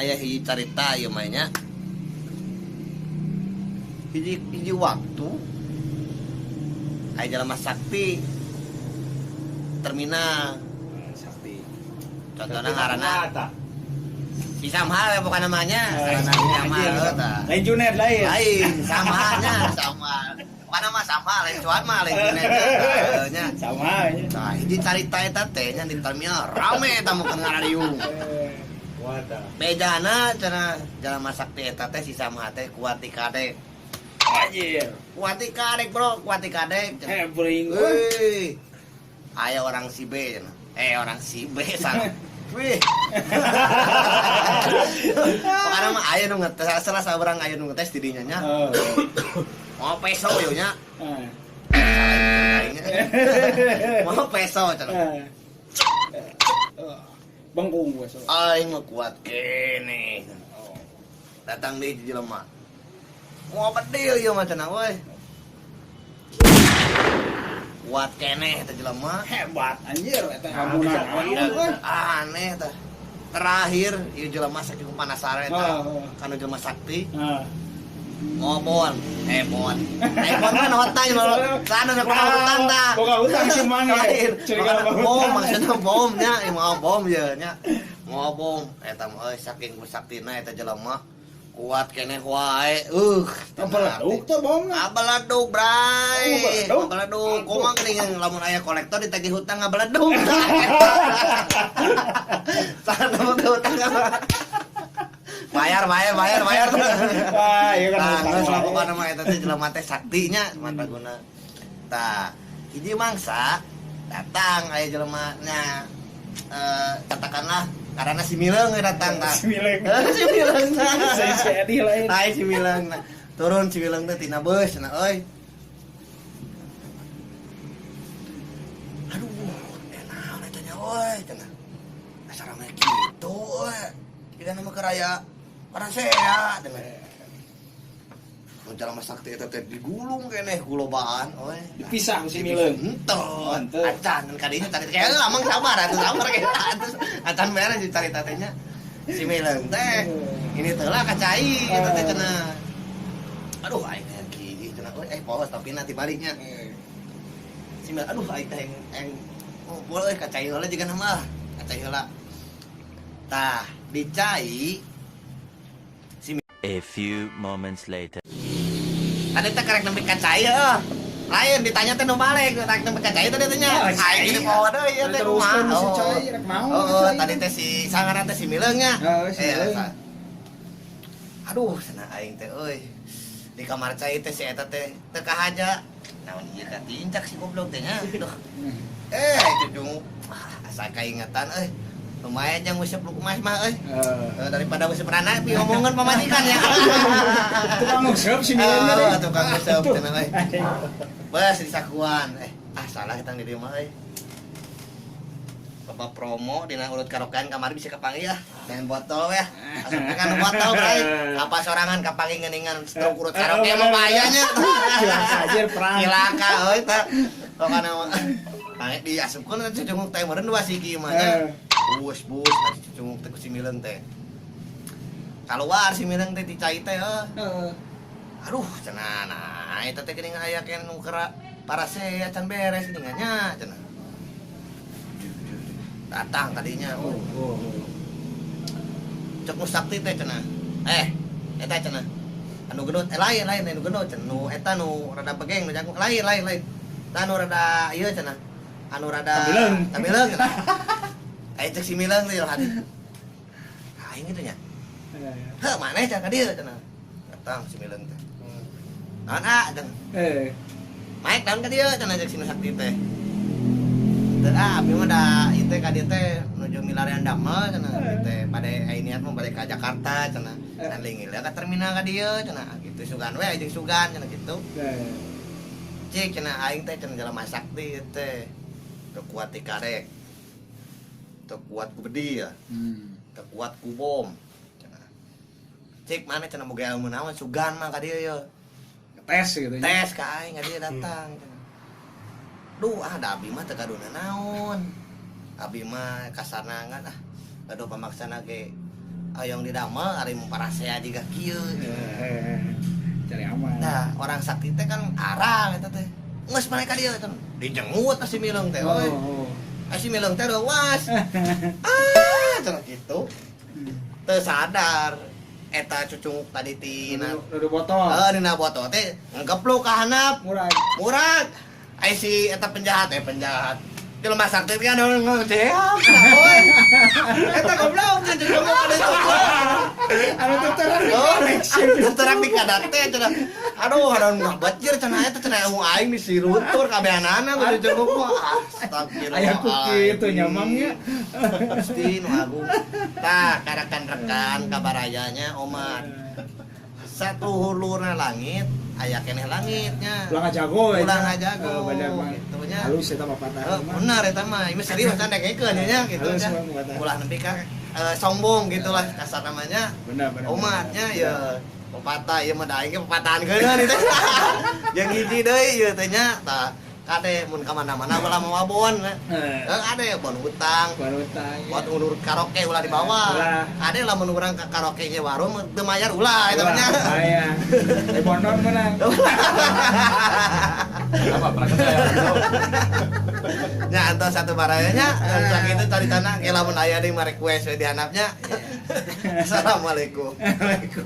Aya hiji carita ieu mah nya. Hiji hiji waktu aya jelema sakti terminal. Sakti. Contohna ngaranna si Samhal ya bukan namanya. Ngaranna si Samhal tah. Lain Junet lain. Lain Samhalnya, Samhal. Bukan nama Samhal, lain cuan mah lain Junet nya. Sama nya. Nah, hiji carita eta teh nya di terminal rame eta mah ngarariung. Wadah. Bejana cenah jelema sakti eta teh si Samhal teh kuat ti kadek. Anjir. Kuat ti kadek, Bro, kuat ti kadek. Hebring. Wih. Aya orang si B cenah. Orang si B salah. Wih. Pokokna mah aya nu ngetes, salah saurang aya nu ngetes di dinya nya. Mau peso ieu nya. Mau peso cenah. Bengkung gue so. Aing mah kuat kene. Datang deui jelema. Mau bedil ieu mah cenah euy. Kuat keneh eta jelema. Hebat anjir eta Nah, ilmuna bisa naon euy. Aneh tah. Terakhir ieu jelema saking penasaran eta. Oh. Kanu jelema sakti. Heeh. Ngobon, bon. Bon kan hutang lho. Sana nu boga hutang tah. Boga hutang si Mang ya. Lain. Curiga boga Bom hutang. maksudna bom nya, ieu mah bom ye nya. Mau bom eta mah euy saking ku saktina eta jelema kuat keneh wae. Abaladuk teh bomna. Abaladuk, Bray. Oh, abaladuk. Abaladuk. Kumaha geuning lamun aya kolektor ditagih hutang ngabaladuk. Sana mah hutang. Bayar, bayar, bayar, bayar. Wah, iya kan. Tah, hutang geus wae. lakukan mah eta teh jelema teh saktinya mata guna. Tah, hiji mangsa datang aya jelema nya katakanlah karena si Mileung we datang tah. Si Mileung. Si Mileung tah. Si Edi lain. Tah si Mileung nah. Turun si Mileung teh tina beus nah euy. Aduh, naon eta nya euy cenah. Asa rame kitu euy. Tidak nama keraya parasea cenah. Mun jelema sakti eta teh digulung keneh gulobaan euy. Dipisah ku si Mileung. Henteu. Henteu. Acan kan kadinya cari kayak lamang sabar atuh sabar kayak atuh. Acan beres dicari teh nya. Si Mileung teh ini teh lah ka cai eta teh cenah. Aduh aing teh gigi cenah euy poho tapi nanti baliknya. Si Mileung aduh aing teh eng oh boleh ka cai heula jiga nama ka cai heula. Tah di cai A few moments later. Tadi teh karek nembe ka cai heuh. Lain ditanya teh nu balik, karek nembe ka cai tadi teh nya. Oh, Aing jadi poho deui ieu teh kumaha. Teruskeun si cai rek mau. Oh, tadi teh si sangaran teh si Mileung nya. Oh, si Mileung. Aduh, cenah aing teh euy. Di kamar cai teh si eta teh teu kahaja. Naon ieu katincak si goblok teh nya. Duh. Cucung. Asa kaingetan euy. Lumayan yang ngusep lu kumas mah euy. Daripada ngusep rana pi ngomongan pamajikan ya. Tukang ngusep si Mileung teh. Oh, tukang ngusep cenah euy. Bes di sakuan. Salah kita di dieu mah euy. Bapak promo dina urut karokan kamari bisa kapanggih ya. Main botol ya. Asup kan botol bray. Apa sorangan kapanggih ngeuningan struk urut karaoke mah bahaya nya. Cilaka anjir perang. Cilaka euy tah. Pokona mah. Pange diasupkeun cucunguk teh meureun dua siki mah nya. Bus bus cucunguk teh ku si Mileung teh. Kaluar si Mileung teh ti cai teh euy. Aduh cenah nah eta teh geuning aya keneh nu keur parasea can beres geuningan nya cenah. Datang tadinya. Oh, oh. Cek nu sakti teh cenah. Eta cenah. Anu gendut lain lain anu gendut cenah. Nu eta nu rada begeng nu jangkung lain lain lain. Tah nu rada ieu cenah. Anu rada Tamileung. Tamileung cenah. Aya cek si Mileung teh hati. Aing kitu nya. Heuh maneh cenah ka dieu cenah. Datang si Mileung teh. Naon ah cenah. Maek naon ka dieu cenah cek si nu sakti teh. Teu ah abi mah da ieu teh ka dieu teh nuju milarian damel cenah ieu teh bade aya niat mah bade ka Jakarta cenah. Cenah linggih ka terminal ka dieu cenah gitu sugan we jeung sugan cenah gitu. Cik cenah aing teh cenah jelema sakti ieu teh. Teu kuat ti karek. Teu kuat ku bedi ya. Teu kuat ku bom. Cenah. Cik mana cenah boga ilmu naon sugan mah ka dieu ye. Tes gitu nya. Tes ka aing ka dieu datang. Duh, ah da abi mah teu gaduh naon. Abi mah kasarna ngan ah gaduh pamaksana ge Hoyong didamel ari mun parasea jiga kieu. Cari aman. Nah, orang sakti teh kan arang eta teh. Geus maneh ka dieu teh. Dijenggut si Mileng teh euy. Oh. Si Mileng teh reuas. Ah, cenah kitu. Teu sadar eta cucunguk tadi tina. Udah botol. Heeh, dina botol teh ngegepluk ka handap. Murah. Murag. Ai si eta penjahat penjahat. Jelema sakti teh kan ngeceak euy. Eta goblok teh cucunguk ka ditu. Anu teu terang. Oh, terang di kadak teh cenah. Aduh, aduh ngabetjir cenah eta cenah ilmu aing disirutur kabehanana kudu cukup mah. Astagfirullah. Aya ku kitu nyamangnya. Gusti nu agung. Tah, ka rekan-rekan kabarayanya Omar. Satu hulurna langit, aya keneh langitnya. Ulah ngajago Ulah ngajago. Oh, bener mah. Gitu nya. Halus eta papatah. Oh, benar eta mah. Ini serius kan dengekeun nya gitu Halus nya. mah pepatah. Ulah nepi ka sombong gitulah kasar namanya. Benar, benar. Omatnya ya pepatah ieu mah da aing ge pepatahan keun itu. Jeung hiji deui ieu teh nya tah kade mun ka mana-mana ulah mawa bon. Eh. Heuh ade bon hutang. Bon hutang. Buat undur karaoke ulah dibawa. Ulah. Ade lamun urang ka karaoke nya warung teu mayar ulah eta mah nya. Bahaya. Eh bonon menang. Apa perasaan saya? Nya antos satu barayanya sakitu tadi tanah ke lamun aya deui mah request we di handapnya. Assalamualaikum. Assalamualaikum.